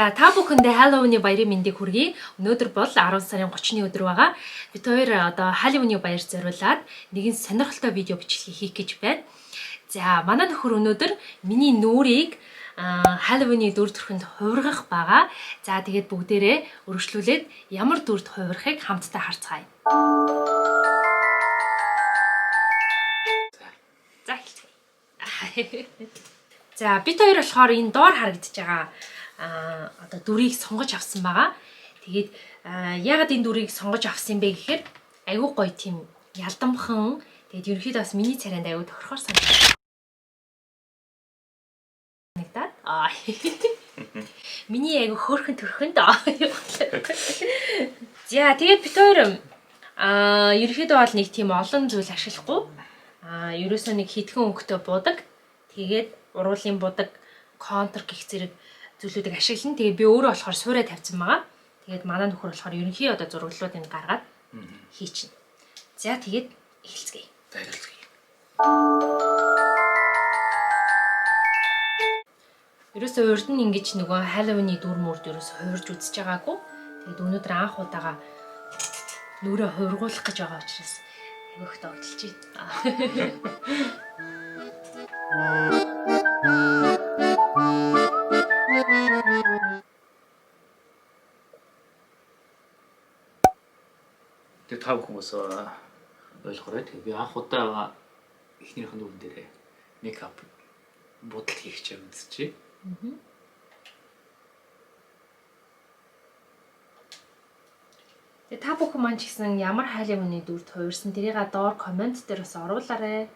За та бүхэндээ Halloween-ы баярын мэндийг хүргэе. Өнөөдөр бол 10 сарын 30-ны өдөр байгаа. Бид хоёр одоо Halloween-ы баяр зориулаад нэгэн сонирхолтой видео бичлэг хийх гэж байна. За манай нөхөр өнөөдөр миний нүрийг Halloween-ы дүр төрхөнд хувиргах байгаа. За тэгээд бүгдээрээ өргөжлүүлээд ямар дүрд хувирахыг хамтдаа харцгаая. За эхэлцгээе. За бид хоёр болохоор энэ доор харагдаж байгаа одоо дүрийг сонгож авсан байгаа. Тэгээд яагаад энэ дүрийг сонгож авсан юм бэ гэхээр айгүй гоё тийм ялдамхан, тэгээд ерөнхийдөө бас миний царайнд айгүй тохирохоор санагдаад. Аа. Миний айгүй хөөрхөн төрхөнд. За тэгээд бид хоёр ерөнхийдөө бол нэг тийм олон зүйл ашиглахгүй. Ерөөсөө нэг хитгэн өнгөтэй будаг. Тэгээд уруулын будаг, контр гэх зэрэг зүйлүүдийг ашиглана. Тэгээд би өөрөө болохоор суурай тавьсан байгаа. Тэгээд манай нөхөр болохоор ерөнхий одоо зураглалуудыг гаргаад хийчихнэ. За тэгээд эхэлцгээе. За эхэлцгээе. Ерөөсөө урд нь ингэж нөгөө Halloween-ы дүр мөрд ерөөсөө хувирж үзэж байгаагүй. Тэгээд өнөөдөр анх удаага нүрээ хувиргуулах гэж байгаа учраас айгүй их догтлж байна. Тэгээд та бүхэн бас ойлгоорой. Тэгээд би анх удаа эхнэрийнх нь нүрэн дээрээ мейкап будалт хийх гэж үзчихье. Тэгээ та бүхэн маань ч гэсэн ямар Halloween-ы дүрд хувирсан тэрийг доор комент дээр бас оруулаарай.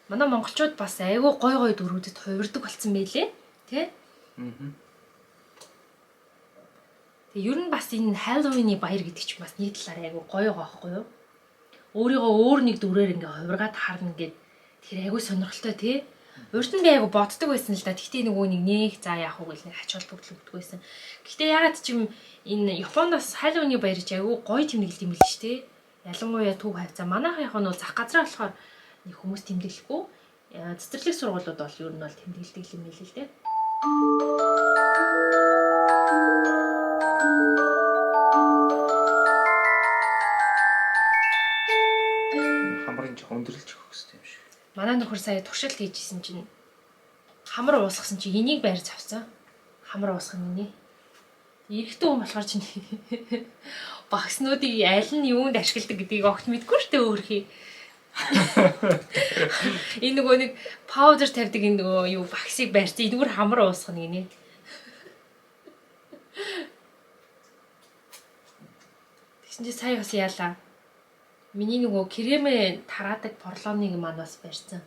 Манай монголчууд бас айгүй гой гой дүрүүдэд хувирдаг болсон байлээ. Тэ? Тэгээ ер нь бас энэ Halloween-ы баяр гэдэг чинь бас нэг талаараа айгүй гоё байгаа байхгүй юу? Өөрийгөө өөр нэг дүрээр ингээ хувиргаад харна гэд тэр айгүй сонирхолтой тий. Урд нь би айгүй боддог байсан л да. Тэгтээ нөгөө нэг нэх за яах вэ гэл нэг ач холбогдол өгдөг байсан. Гэхдээ яагаад ч юм энэ Японоос Halloween-ы баяр чи айгүй гоё тэмдэглэдэг юм биш тий. Ялангуяа төв хавцаа. Манайх яг нь зах газраа болохоор нэг хүмүүс тэмдэглэхгүй. Цэцэрлэг сургуулиуд бол ер нь бол тэмдэглэдэг юм байл л дээ. Хамрын жоох өндөрлж өгөх хэрэгтэй юм шиг. Манай нөхөр сая туршилт хийжсэн чинь хамар уусгасан чи энийг байр завсан. Хамар уусгах нь нэ. Эрэгтэй хүн болохоор чинь багснуудыг аль нь юунд ашигладаг гэдгийг огт мэдгүй шүү дээ өөрхий. Энэ нөгөө нэг паудер тавьдаг энэ нөгөө юу багсыг байрсан. Энэгээр хамар уусгах нь гинэ. Тэгсэн чи сая бас яалаа. Миний нөгөө кремээ тараадаг порлоныг маань бас барьсан.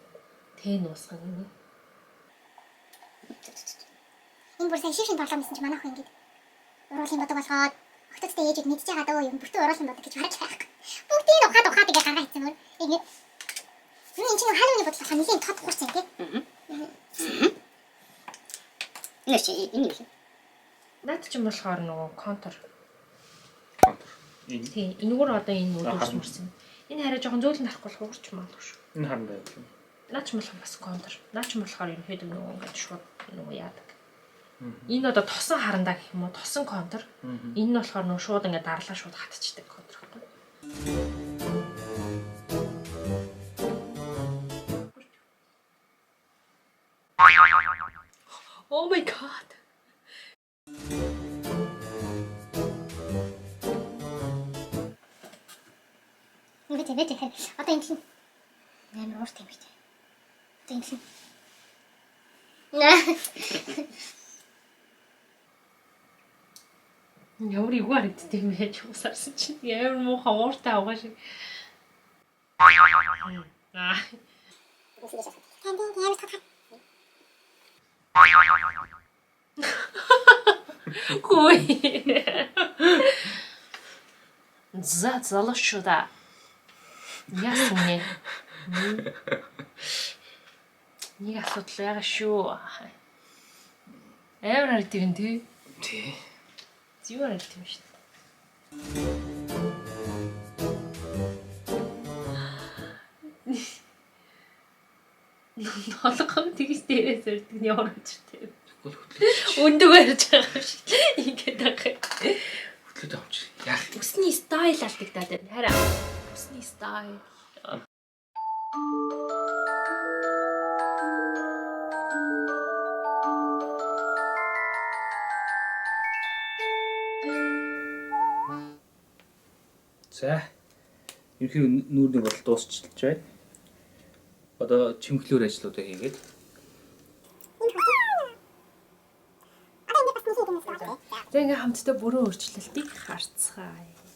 Тэ нуусгах гинэ. Энэ бүр сая шив шин тоглоом гэсэн чи манайх ингэж уруулын бодог болгоод октодтой ээжүүд мэдж байгаа дөө юм бүртээ уруулын бодог гэж бараг байхгүй. Бүгдийг ухаад ухаад ингэ гаргаа хийсэн мөр. Ингэ энэ чинь халууны бодол болохоор нэлийн тод хурц юм тий. Энэ чи энэ юу? Наад чинь болохоор нөгөө контур. Контур. Энэ Тий, энэгээр одоо энэ Аа, үдвэрч харна. мөрсөн. Энэ хараа жоохон зөөлөн харахгүй бол хугарч магадгүй шүү. энэ харан байв юм. Наад чинь болохоор бас контур. Наад чинь болохоор ерөнхийдөө нөгөө ингэж шууд нөгөө яадаг. Энэ одоо тосон харандаа гэх юм уу? Тосон контур. Энэ нь болохоор нөгөө шууд ингэ дарлаа шууд хатчихдаг контур байхгүй. Oh my god. Ингээд тийм ээ. Одоо энэ чинь амар уурт юм биш. Одоо энэ чинь Наа. Ямар эвгүй харагддаг юм бэ? Чуусарсан чинь ямар муухай ууртай авгаа шиг. Аа. Танд амар тод. Хүй. За залуучуудаа. Яасан нэ? Нэг асуудал байгаа шүү. Амар харагдав юм тий. Тий. Зүү харагдав юм шүү дээ. Нолгом тэгс дээрээ сөрдөг нь ямар учиртай юм. Гол хөтлөөд. Өндөг барьж байгаа юм шиг. Ингээд байгаа. Хөтлөөд байгаа юм чи. Яах. Үсний style алдагдаад байна. Хараа. Үсний style. За. Ерөнхий нүүрний бодол дуусчихж байна. Одоо чимхлүүр ажлуудаа хийгээд За ингээ хамтдаа бүрэн өөрчлөлтийг харцгаая.